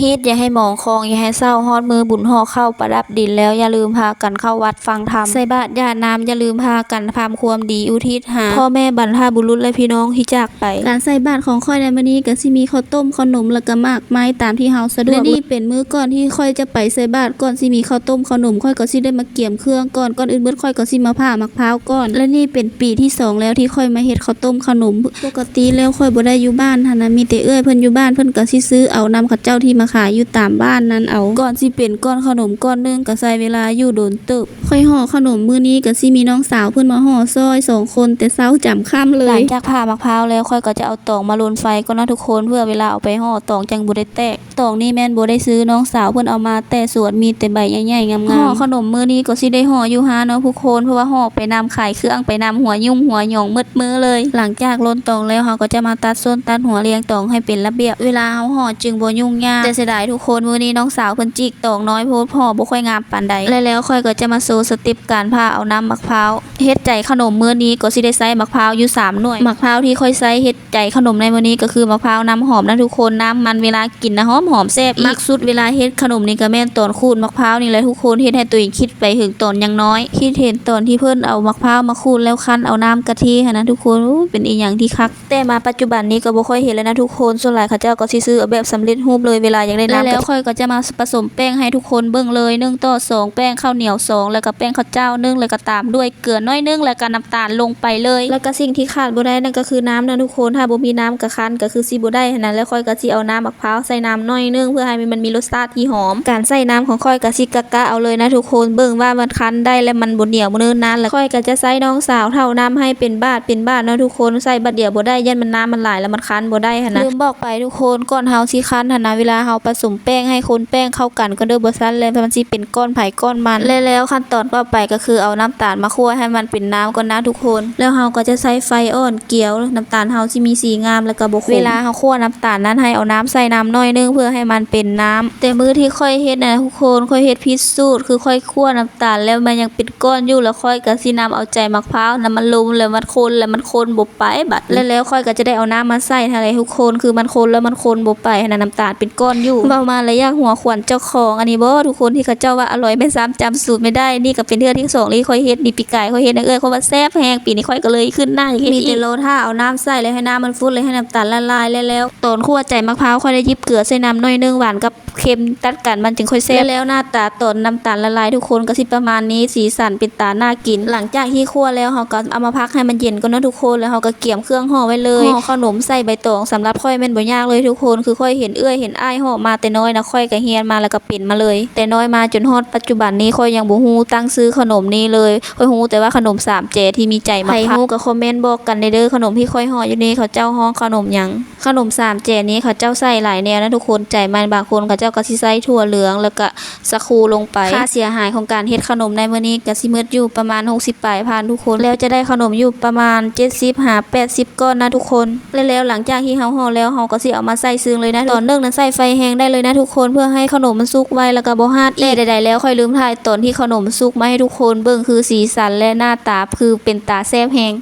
ເຮັດຢ່າໃຫ້ໝອງຄອງ ຢ່າໃຫ້ເສົ້າ ຮອດມື້ບຸນຫໍ່ເຂົ້າປະດັບດິນແລ້ວ ຢ່າລືມພາກັນເຂົ້າວັດຟັງທຳ ໃສ່ບາດຢາດນ້ຳ ຢ່າລືມພາກັນທຳຄວາມດີອຸທິດຫາພໍ່ແມ່ບັນພະບຸລຸດ ແລະ ພີ່ນ້ອງທີ່ຈາກໄປ. ການໃສ່ບາດຂອງຂ້ອຍໃນມື້ນີ້ກໍຊິມີເຂົ້າຕົ້ມ ເຂົ້າໜົມ ແລ້ວກໍໝາກໄມ້ຕາມທີ່ເຮົາສະດວກ ແລະ ນີ້ເປັນມື້ກ່ອນທີ່ຂ້ອຍຈະໄປໃສ່ບາດ ກ່ອນຊິມີເຂົ້າຕົ້ມເຂົ້າໜົມ ຂ້ອຍກໍຊິໄດ້ມາກຽມເຄື່ອງກ່ອນ ກ່ອນອື່ນໝົດຂ້ອຍກໍຊິມາຜ່າໝາກພ້າວກ່ອນ ແລະ ນີ້ເປັນປີທີສອງແລ້ວທີ່ຂ້ອຍມາເຮັດເຂົ້າຕົ້ມເຂົ້າໜົມ ປົກກະຕິແລ້ວຂ້ອຍບໍ່ໄດ້ຢູ່ບ້ານຫັ້ນນະ ມີແຕ່ເອື້ອຍເພິ່ນຢູ່ບ້ານ ເພິ່ນກໍຊິຊື້ເອົານຳເຂົາເຈົ້າທີ່ມາຂາຍຢູ່ຕາມບ້ານນັ້ນເອົາ. ກ່ອນຊິເປັນກ້ອນເຂົ້າໜົມກ້ອນໜຶ່ງກໍໃຊ້ເວລາຢູ່ດົນເຕີບ. ຂ້ອຍຫໍ່ເຂົ້າໜົມມື້ນີ້ກໍຊິມີນ້ອງສາວເພິ່ນມາຫໍ່ຊ່ອຍສອງຄົນ ແຕ່ເຊົ້າຈຳຄ່ຳເລີຍ. ຫຼັງຈາກຜ່າໝາກພ້າວແລ້ວ ຂ້ອຍກໍຈະເອົາຕອງມາລົນໄຟກ່ອນເນາະທຸກຄົນ ເພື່ອເວລາເອົາໄປຫໍ່ຕອງຈັ່ງບໍ່ໄດ້ແຕກ. ຕອງນີ້ແມ່ນບໍ່ໄດ້ຊື້ ນ້ອງສາວເພິ່ນເອົາມາແຕ່ສວນ ມີແຕ່ໃບໃຫຍ່ໆງາມໆ. ຫໍ່ເຂົ້າໜົມມື້ນີ້ກໍຊິໄດ້ຫໍ່ຢູ່ຮ້ານເນາະທຸກຄົນ ເພາະວ່າຫໍ່ໄປນຳ ຂາຍເຄື່ອງໄປນຳ ຫົວຫຍຸ້ງຫົວຫຍອງໝົດມື້ເລີຍ. ຫຼັງຈາກລົນຕອງແລ້ວ ເຮົາກໍຈະມາຕັດສົ້ນຕັດຫົວ ລຽງຕອງໃຫ້ເປັນລະບຽບ ເວລາເຮົາຫໍ່ຈຶ່ງບໍ່ຫຍຸ້ງຍາກ. ແຕ່ເສຍດາຍທຸກຄົນ ມື້ນີ້ນ້ອງສາວເພິ່ນຈິກຕອງນ້ອຍໂພດ ຫໍ່ບໍ່ຄ່ອຍງາມປານໃດ. ແລະ ແລ້ວຂ້ອຍກໍຈະມາໂຊສະເຕັບການຜ່າເອົານ້ຳໝາກພ້າວ. ເຮັດໃຈຂະໜົມມື້ນີ້ກໍຊິໄດ້ໃຊ້ໝາກພ້າວຢູ່ສາມໜ່ວຍ. ໝາກພ້າວທີ່ຂ້ອຍໃຊ້ເຮັດໃຈຂະໜົມໃນມື້ນີ້ກໍຄືໝາກພ້າວນ້ຳຫອມນະທຸກຄົນ ນ້ຳມັນເວລາກິນນະຫອມໆແຊບ. ມັກສຸດເວລາເຮັດຂະໜົມນີ້ກໍແມ່ນຕອນຂູດໝາກພ້າວນີ້ແຫຼະທຸກຄົນ ເຮັດໃຫ້ຕົວເອງຄິດໄປເຖິງຕອນຍັງນ້ອຍ ຄິດເຫັນຕອນທີ່ເພິ່ນເອົາໝາກພ້າວມາຂູດແລ້ວຄັ້ນເອົານ້ຳກະທິຫັ້ນນະທຸກຄົນ ໂອ້ ເປັນອີ່ຫຍັງທີ່ຄັກ. ແຕ່ມາປັດຈຸບັນນີ້ກໍບໍ່ຄ່ອຍເຫັນແລ້ວນະທຸກຄົນ ສ່ວນຫຼາຍເຂົາເຈົ້າກໍຊິຊື້ເອົາແບບສຳເລັດຮູບເລີຍ ເວລາຢາກໄດ້ນ້ຳ. ແລ້ວຂ້ອຍກໍຈະມາປະສົມແປ້ງໃຫ້ທຸກຄົນເບິ່ງເລີຍ ໜຶ່ງຕໍ່ສອງ ແປ້ງເຂົ້າໜຽວສອງ ແລ້ວກໍແປ້ງເຂົ້າເຈົ້າໜຶ່ງ ແລ້ວກໍຕາມດ້ວຍເກືອໜ້ອຍໜຶ່ງ ແລ້ວກໍນ້ຳຕານລົງໄປເລີຍ. ແລ້ວກໍສິ່ງທີ່ຂາດບໍ່ໄດ້ນັ້ນກໍຄືນ້ຳນະທຸກຄົນ ຖ້າບໍ່ມີນ້ຳກະຄັນກໍຄືຊິບໍ່ໄດ້ຫັ້ນນະ. ແລ້ວຂ້ອຍກໍຊິເອົານ້ຳໝາກພ້າວໃສ່ນ້ຳໜ້ອຍໜຶ່ງ ເພື່ອໃຫ້ມັນມີລົດຊາດທີ່ຫອມ. ການໃສ່ນ້ຳຂອງຂ້ອຍກໍຊິກະໆເອົາເລີຍນະທຸກຄົນ ເບິ່ງວ່າມັນຄັນໄດ້ ແລະ ມັນບໍ່ໜຽວເນີນນານ. ແລ້ວຂ້ອຍກໍຈະໃຊ້ນ້ອງສາວເທົ້ານ້ຳໃຫ້ເປັນບາດເປັນບາດເນາະທຸກຄົນ ໃສ່ບາດດຽວບໍ່ໄດ້ ຢ້ານມັນນ້ຳມັນຫຼາຍແລ້ວມັນຄັນບໍ່ໄດ້ຫັ້ນນະ. ລືມບອກໄປທຸກຄົນ ກ່ອນເຮົາຊິຄັ້ນຫັ້ນນະ ເວລາເຮົາປະສົມແປ້ງໃຫ້ຄົນແປ້ງເຂົ້າກັນກ່ອນເດີ້ ບໍ່ຊັ້ນແລ້ວມັນຊິເປັນກ້ອນໃຜກ້ອນມັນ. ແລະ ແລ້ວຂັ້ນຕອນຕໍ່ໄປກໍຄືເອົານ້ຳຕານມາຂົ້ວໃຫ້ມັນເປັນນ້ຳກ່ອນນະທຸກຄົນ ແລ້ວເຮົາກໍຈະໃສ່ໄຟອ່ອນກຽວ ນ້ຳຕານເຮົາຊິມີສີງາມ ແລ້ວກໍບໍ່ຂົມ. ເວລາເຮົາຂົ້ວນ້ຳຕານນັ້ນ ໃຫ້ເອົານ້ຳໃສ່ນ້ຳໜ້ອຍໜຶ່ງ ເພື່ອໃຫ້ມັນເປັນນ້ຳ. ແຕ່ມື້ທີ່ຂ້ອຍເຮັດນະທຸກຄົນ ຂ້ອຍເຮັດຜິດສູດ ຄືຂ້ອຍຂົ້ວນ້ຳຕານແລ້ວມັນຍັງເປັນກ້ອນຢູ່ ແລ້ວຂ້ອຍກໍຊິນຳເອົາໃຈໝາກພ້າວນຳມັນລົມ ແລ້ວມັນຄົນ ແລ້ວມັນຄົນບໍ່ໄປບັດ. ແລ້ວຂ້ອຍກໍຈະໄດ້ເອົານ້ຳມາໃສ່ຫັ້ນແຫຼະທຸກຄົນ ຄືມັນຄົນແລ້ວມັນຄົນບໍ່ໄປຫັ້ນນະ ນ້ຳຕານເປັນກ້ອນຢູ່. ເວົ້າມາແລ້ວຢາກຫົວຂວັນເຈົ້າຂອງ ອັນນີ້ບໍ່ທຸກຄົນ ທີ່ເຂົາເຈົ້າວ່າອະລ່ອຍແມ່ນຊ້ຳຈຳສູດແມ່ນໄດ້. ນີ້ກໍເປັນເທື່ອທີສອງທີ່ຂ້ອຍເຮັດນີ້ ປີກາຍຂ້ອຍເຮັດນະເອື້ອຍ ຂ້ອຍວ່າແຊບແຮງ ປີນີ້ຂ້ອຍກໍເລີຍຂຶ້ນໜ້າຢາກເຮັດອີກ. ມີແຕ່ລໍຖ້າເອົານ້ຳໃສ່ ແລ້ວໃຫ້ນ້ຳມັນຟຸດ ແລ້ວໃຫ້ນ້ຳຕານລະລາຍ ແລ້ວ ຕອນຂົ້ວໃຈໝາກພ້າວ ຂ້ອຍໄດ້ຫຍິບເກືອໃສ່ນ້ຳໜ້ອຍໜຶ່ງ ຫວານກັບເຄັມຕັດກັນ ມັນຈຶ່ງຄ່ອຍແຊບ. ແລ້ວໜ້າຕາຕອນນ້ຳຕານລະລາຍທຸກຄົນກໍຊິປະມານນີ້ ສີສັນເປັນຕາໜ້າກິນ. ຫຼັງຈາກທີ່ຂົ້ວແລ້ວ ເຮົາກໍເອົາມາພັກໃຫ້ມັນເຢັນກ່ອນເນາະທຸກຄົນ ແລ້ວເຮົາກໍກຽມເຄື່ອງຫໍ່ໄວ້ເລີຍ. ຫໍ່ເຂົ້າໜົມໃສ່ໃບຕອງ ສຳລັບຂ້ອຍແມ່ນບໍ່ຍາກເລີຍທຸກຄົນ ຄືຂ້ອຍເຫັນເອື້ອຍເຫັນອ້າຍຫໍ່ມາແຕ່ນ້ອຍນະ ຂ້ອຍກໍຮຽນມາ ແລ້ວກໍເປັນມາເລີຍ ແຕ່ນ້ອຍມາຈົນຮອດປັດຈຸບັນນີ້ ຂ້ອຍຍັງບໍ່ຮູ້ຕັ້ງຊື່ຂະໜົມນີ້ເລີຍ. ຂ້ອຍຮູ້ແຕ່ວ່າຂະໜົມສາມແຈທີ່ມີໃຈໝາກພ້າວ. ໃຜຮູ້ກໍຄອມເມັນບອກກັນແດ່ເດີ້ ຂະໜົມທີ່ຂ້ອຍເຮັດຢູ່ນີ້ ເຂົາເຈົ້າຮ້ອງຂະໜົມຫຍັງ? ຂະໜົມສາມແຈນີ້ເຂົາເຈົ້າໃສ່ຫຼາຍແນວນະທຸກຄົນ ໃຈມັນ ບາງຄົນເຂົາເຈົ້າກໍຊິໃສ່ຖົ່ວເຫຼືອງ ແລ້ວກະສາຄູລົງໄປ. ຄ່າເສຍຫາຍຂອງການເຮັດຂະໜົມໃນມື້ນີ້ກໍຊິໝົດຢູ່ປະມານຫົກສິບປາຍພັນທຸກຄົນ ແລ້ວຈະໄດ້ຂະໜົມຢູ່ປະມານເຈັດສິບຫາແປດສິບກ້ອນນະທຸກຄົນ. ແລ້ວ ແລ້ວຫຼັງຈາກທີ່ເຮົາຫໍ່ແລ້ວ ເຮົາກໍຊິເອົາມາໃສ່ຊຶງເລີຍນະ. ຕອນໜຶ້ງນັ້ນໃສ່ໄຟແຮງໄດ້ເລີຍນະທຸກຄົນ ເພື່ອໃຫ້ຂະໜົມມັນສຸກໄວ ແລ້ວກໍບໍ່ຮາດອີກ. ແຕ່ໃດໆແລ້ວ ຂ້ອຍລືມຖ່າຍຕອນທີ່ຂະໜົມສຸກມາໃຫ້ທຸກຄົນເບິ່ງ ຄືສີສັນ ແລະ ໜ້າຕາ ຄືເປັນຕາແຊບແຮງ.